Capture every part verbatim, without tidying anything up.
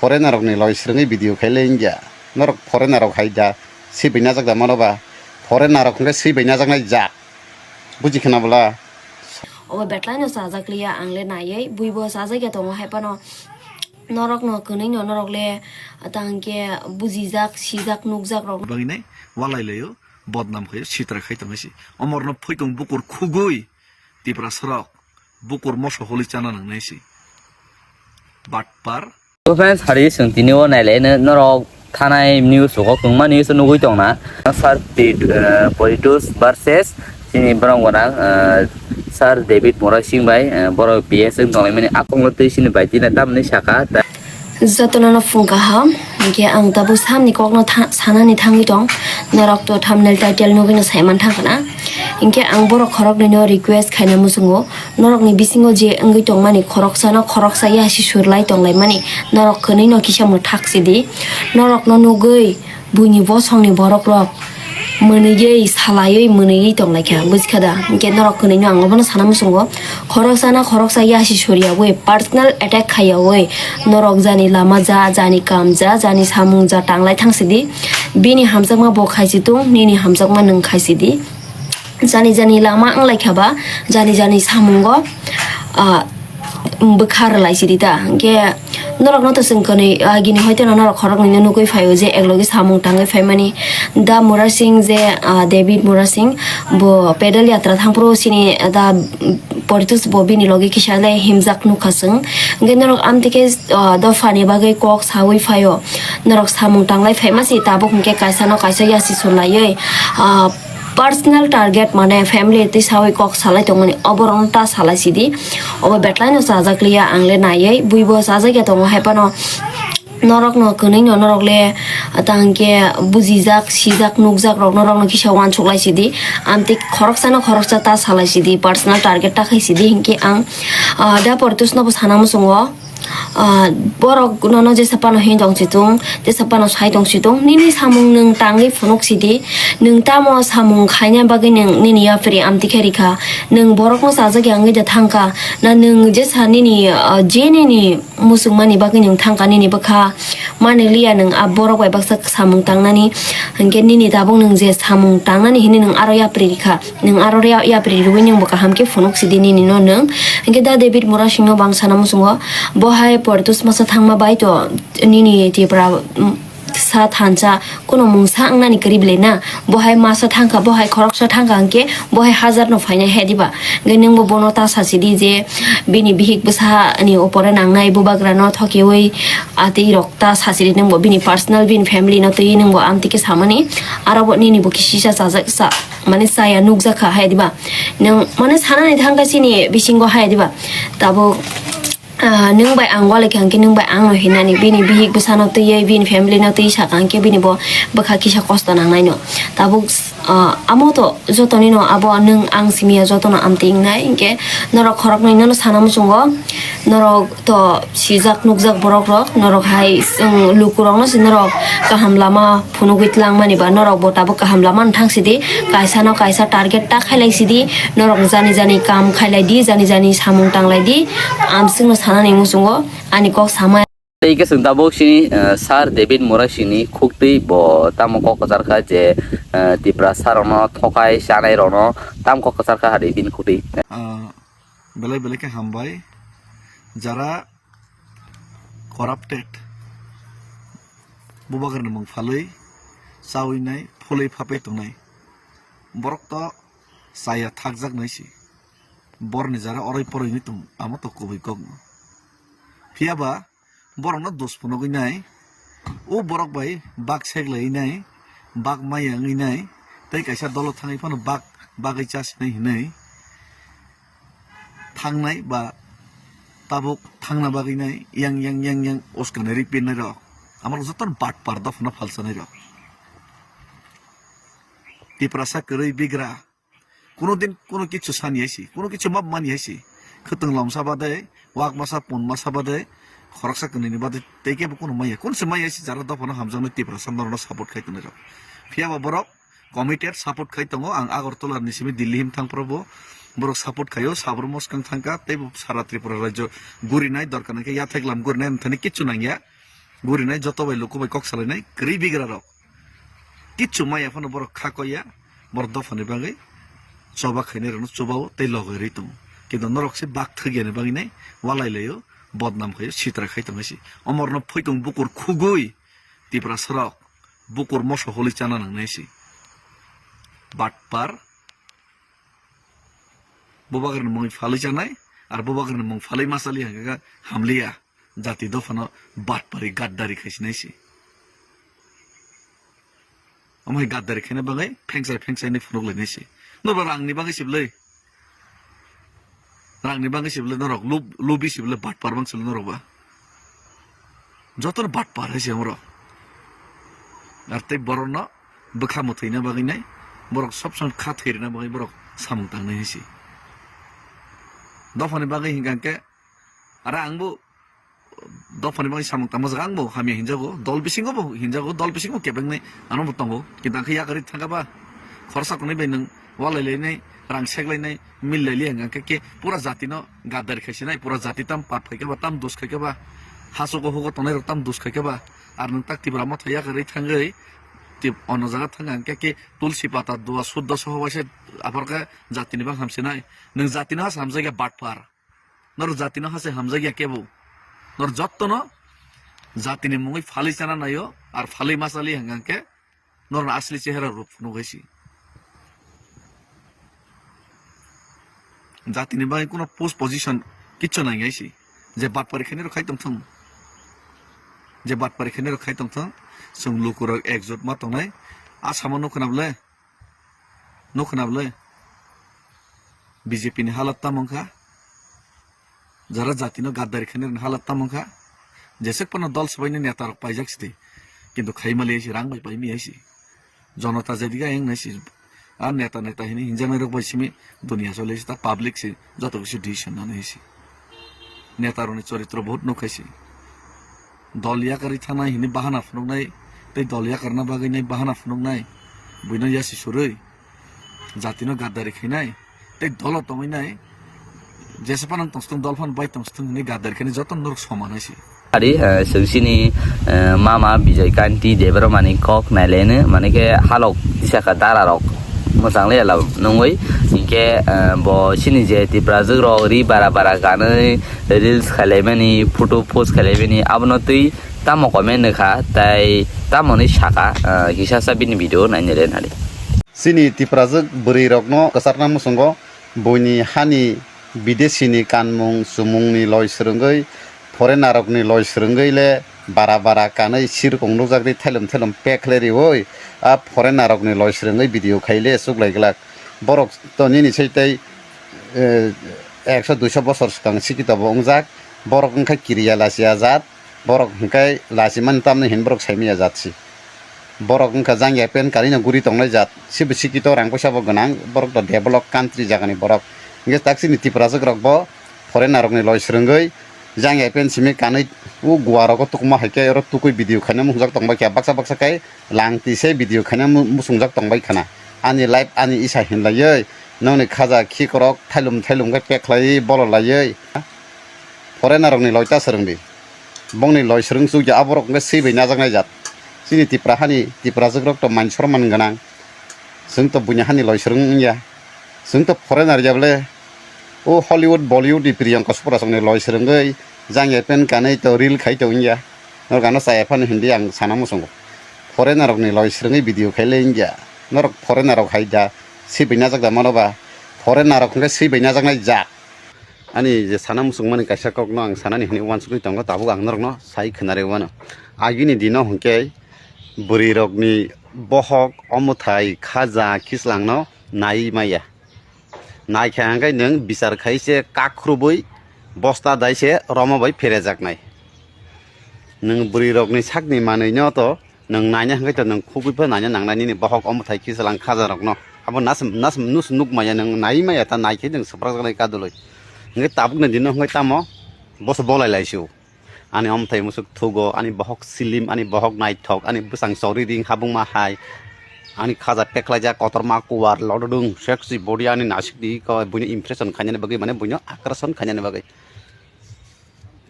Foreigner rokni loi swrwngwi video khaile wngya. Norok foreigner rok hai da swi bai najak da mano ba? Foreigner rok hwnkhe swi bai najaknai jak. Buji khna bwla? Obo betlaino chajak liya, ang le naiwi buibo chajak ya tongo hai phano. Norokno kwnwi no norok le tang khe bujijak, sijak, nukjak rok. Bagwi nai walai laio, bodnam khaio, sitra khai tongnai si. Omorno phoitong bukur khugui Tiprasa rok bukur moso holi chana nangnai si. Batpar. To friends, hari chwng tini o nailai no-, norok thanai news o kwbangma news o nugui tongna. Sir Pit-, eh, Politus versus chini borok gwnang, eh, Sir David Murasing bai, eh, borok P S wng tonglaimani akung no twi sini bai tini tamni saka. Jotono no phung kaham, hinkhe ang tabuk samni kokno tha-, sanani thangwi tong, norok to thumbnail title nugui no saiman thangkha na. Hinkhe ang borok khoroknwi no request khaina muchungo, norokni bisingo je wngwi tongmani khoroksano khoroksa yasi surlai tonglaimani, norok kwnwi no kisa mwthak sidi, norokno nugwi buini bosongni borokrok mwnwiwi salaiwi mwnwiwi tonglaikha, bujikha da? Hinkhe norok kwnwi no ang obono sana muchungo, khoroksano khoroksa yasi suryawi personal attack khaiyawi norok jani lama ja, jani kam ja, jani samung ja tanglai thangsidi, bini hamjakma bo khaisi tung, nini hamjakma nwng khaisidi. Jani jani lama wnglaikha ba, jani jani samungo, ah, bwkha rwlaisidi ta. Hinkhe norokno to chwng kwnwi, ah, gini hoiteno norok khoroknwino nugui phaio je eklogi samung tangwi phaimani. Da Murasing je, ah, David Murasing bo pedal yatra thangphuru chini, ah, da Politus bo bini logi kisa le himjak nukha chwng. Hinkhe norok amtwi khe, ah, dophani bagwi kok sawi phaio. Norok samung tanglai phaima si tabuk hinkhe kaisa no kaisa yasi surlaiwi, ah, personal target mane family twi sawi kok salai tongmani oborokno ta salai sidi. Obo betlaino chajak liya, ang le naiwi buibo chajak ya tongo hai phano. Norokno kwnwi no norok le tang khe bujijak, sijak, nukjak rok norokno kisa uansuk lai sidi. Amtwi khoroksano khoroksa ta salai sidi, personal target ta khai sidi. Hinkhe ang, ah, da Politus no bo sana muchungo. Ah, borok nono jesa phano hin tong si tung, jesa phano sai tong si tung. Nini samung nwng tangwi phunuk sidi, nwng tamo samung khaina bagwi nwng nini yapri amtwi khe rikha. Nwng borokno chajak ya wngwi da thangkha. Na nwng jesa nini, ah, je nini muchungmani bagwi nwng thangkha nini bwkha. Mani liya nwng a borok bai baksa samung tangnani. Hinkhe nini tabuk nwng je samung tangnani hinwi nwng aro yapri rikha. Nwng aro ya-, yapri rwui nwng bo kaham khe phunuk sidi nini no nwng. Hinkhe da David Murasing no bo ang sana muchungo, bo hai Politus masa thangma bai to nini Tripura, mm, sa thansa kuno mungsa wngnani kwrwi belai na. Bo hai masa thangkha, bo hai khoroksa thangkha hinkhe bo hai hajar no phainai hai diba. Hinkhe nwng bo bono ta sa sidi je bini bihik bwsa ni opore nangnai bubagra no thokiwi atwi rok ta sa sidi nwng bo bini personal bini family no twi nwng bo amtwi khe samani aro bo nini bo kisisa chajak sa. Mane chaya nukjakha hai diba. Nwng mane sanani thangkha chini bisingo hai diba. Tabuk, ah, nwng bai ang walai kha hinkhe nwng bai ang no hinani bini bihik bwsano twiwi bini family no twi sakha hinkhe bini bo bwkha kisa kosto nangnai no. Tabuk, ah, amo to jotoni no abo nwng ang simiya jotono amtwi wngnai hinkhe norok khoroknwi nono sana muchungo norok to sijak nukjak borok rok, norok hai chwng luku rok no se norok kaham lama phunugwi twlang mani ba norok bo tabuk kaham lama no thang sidi, kaisa no kaisa target ta khailai sidi, norok jani jani kam khailai di, jani jani samung tanglai di, amswk no sanani muchungo ani kok sama. Tei hwnkhe chwng tabuk sini, eh, Sir David Murasing ni khuktwi bo tamo kok kwchar kha je, eh, Tiprasa rok no thokai chanai rok no tam kok kwchar kha hari bini khuktwi. Ah, belai belai khe hambai. Jara corrupted, bubagrani mung phalwi chawi nai, phulwi phapai tongnai. Borok to chaya thakjak nai si. Borni jara oroi poroi ni tong, amo to kubui kok no. Phiya ba borokno dos phunugwi nai, o borok bai bak seklaiwi nai, bak maya wngwi nai, tei kaisa dolo thangwi phano bak bagwi chasinai hinwi thangnai ba tabuk thangna bagwi nai yang, yang, yang, yang uskani ri pirnai rok. Amo rok jotono batpar dophano phalsanai rok. Tiprasa kwrwi bigra. Kuno din kuno kichu sani hai si, kuno kichu map mani hai si. Khwtwng lomsa bade, wak masa pun masa bade, khoroksa kwnwi ni bade, tei kebo kuno maya. Kun se maya si jara dophano hamjaknai Tiprasa norokno support khai tongnai rok. Phiya ba borok committed support khai tongo, ang Agartala ni simi Delhi him thang phuru bo borok support khaio, sabrum mwskang thangkha, tei bo sara Tripura rajyo gurinai, dorkar hwnkhe yathek lam gurinai, amthani kichu nangya. gurinai, joto bai luku bai kok salainai kwrwi bigra rok. Kichu maya phano borok kha koya, borok dophani bagwi choba khainai rokno chubao tei logai rwi tongo. Kintu norok se bak thwk yani bagwi nai walai laio, bodnam khaio, sitra khai tongo se. Omorno phoitong bukur khugui Tiprasa rok bukur moso holi chana nangnai se. Batpar, bubagrani mung phalwi chanai, ar bubagrani mung phalwi masali hangkha hamliya. Jati dophano batpari gaddari khaisinai se. Omo hai gaddari khaina bagwi phengsai phengsai ni phunuk lainai se. Norok ba rangni bagwi se bwlwi. Rangni bagwi se bwlwi norok lub-, lubi se bwlwi batpar bang se bwlwi norok ba. Jotono batpar hai se oro. Ar tei borokno bwkha mwthwina bagwi nai, borok sob somoi kha thwirina bagwi borok samung tangnai hai se. Dophani bagwi hinkha khe, ara ang bo dophani bagwi samung tangma jaga ang bo hamya hinjago, dol bisingo bo hinjago, dol bisingo kebengni ano bo tongo. Kintu ang khe yakarwi thangkha ba, khorsa kunui bai nwng walai lainai, rang sek lainai, mil lai liya hwnkha khe, khe pura jati no gaddar khai sinai, pura jati tam pap khai khe ba, tam dos khai khe ba, hasogo hugo tongnai rok tam dos khai khe ba, ar nwng tak Tipra Motha yakarwi thangwi, tip ono jaga thang hwnkha khe, khe tulsi pata dua suddha soho bai se apar khe jati ni bang ham sinai, nwng jati no ha se hamjak ya batpar. Norok jatino ha se hamjakya kebo. Norok jottono jatini mungwi phalwi chana naio, ar phalwi ma chali hwnkha khe norokni asli chehera rok phunuk hai se. Jatini bagwi kuno post position kichu nang hai se. Je batpari khainai rok khai tongthung. Je batpari khainai rok khai tongthung. Chwng lukurok ekjot ma tongnai. Asamo nukho na bwle. Nukho na bwle. B J P ni halat tamo wngkha? Jara jatino gaddari khainai rokni halat tamo wngkha? Jeswk phano dol swbaini neta rok paijak sidi. Kintu khaima le se rang bai paimi hai se. Jonota jediga yang nai se. A neta neta hini hinjaknai rok bai simi dunia chole se ta public se joto kisi decision nani hai se. Neta rokni choritro bahut nuk hai se. Dol yakarwi thangnai hini bahana phunuknai, tei dol yakarna bagwi nai bahana phunuknai, buino yasi surwi, jatino gaddari khainai, tei dolo tongwi nai, jesa phano tongthung dol phano bai tongthung hwnwi gaddari khainai joto norok soman hai se. Ari, eh, chwng chini, eh, mama Bijoy Kanti Debbarmani kok nailaino, mane khe halok tisaka dara rok mwchang le lab nungwi, hinkhe, eh, bo chini je Tiprajwk rok ri bara bara kanwi, reels khailaimani, photo post khailaimani, abono twi tamo comment nukha, tai tamoni saka, ah, kisa sa bini video nainai le nari. Chini Tiprajwk bwrwi rokno kwcharna muchungo buini hani bidesi ni kanmung chumung ni loi swrwngwi, foreigner rok ni loi swrwngwi le bara bara kanwi sirkong nukjagwi thailom thailom pek khlai riwi, a foreigner rok ni loi swrwngwi video khai le chuklai glak. Borok to nini sai tei, eh, ekso duiso bosor swkang sikito bo wngjak. Borok wngkha kiriya lachiya jat, borok hwnkhe lachimani tamni hwn borok saimanya jat si. Borok wngkha jangya pen karino guri tongnai jat, sibo sikito rang poisa bo gwnang, borok to develop country jagani borok. Hwnkhe tak chini Tiprajwk rok bo foreigner rokni loi swrwngwi jangya pen simi kanwi o Goa rogo tukuma hai khe oro tukui video khaina mungjak tongbai kha baksa baksa khe. Langti se video khaina mu-, muchungjak tongbai khana. Ani life ani isa hinlaiwi nokni khaja khikrok thailum thailum khe pek khlaiwi bolor laiwi. Foreigner rokni loi ta swrwngdi. Bongni loi swrwng chukya aborok hwnkhe swi bai najaknai jat. Chini Tipra hani Tiprajwk rok to man sorman gwnang. Chwng to buini hani loi swrwng wngya. Chwng to foreigner ya bole. O Hollywood, Bollywood ni Priyanka Chopra songni loi swrwngwi jangya pen kanwi to reel khai to wngya. Norok ano chaya phano hindi ang sana muchungo. Foreigner rokni loi swrwngwi video khai le wngya. Norok foreigner rok hai da swi bai najak da mano ba? Foreigner rok hwnkhe swi bai najaknai jat. Ani je sana muchungmani kaisa kokno ang sanani hwnwi uansukwi tongo, tabuk ang norokno sai khwnarwi uano. Agini dino hwnkhe bwrwi rokni bohok, omothai, khaja, khislangno nai maya. Naikha hwnkhe nwng bichar khai se kakhurubui bosta dai se romo bai pherejaknai. Nwng bwrwi rokni sakni manwino to nwng naina hwnkhe to nwng khugui pha naina nangnai nini bohok omothai khisalang khaja rokno. Abo nasam nasam nus nuk maya nwng nai maya ta naikhe nwng swprakjaknai kaduloi. Hwnkhe tabukni dino hwnkhe tamo boso bolai lai sio. Ani omthai musuk thugo, ani bohok silim, ani bohok naithok, ani bwsang chori ring habungma hai, ani khaja peklaijak kotorma kuwar lododung sexy body ani nasikni ko buino impression khainani bagwi, mane buino akkerson khainani bagwi.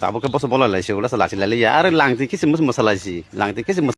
Abo khe boso bolai lai se, ulo se lasi lai ya. Are langti kisi mus mosa lai si. Langti kisi mus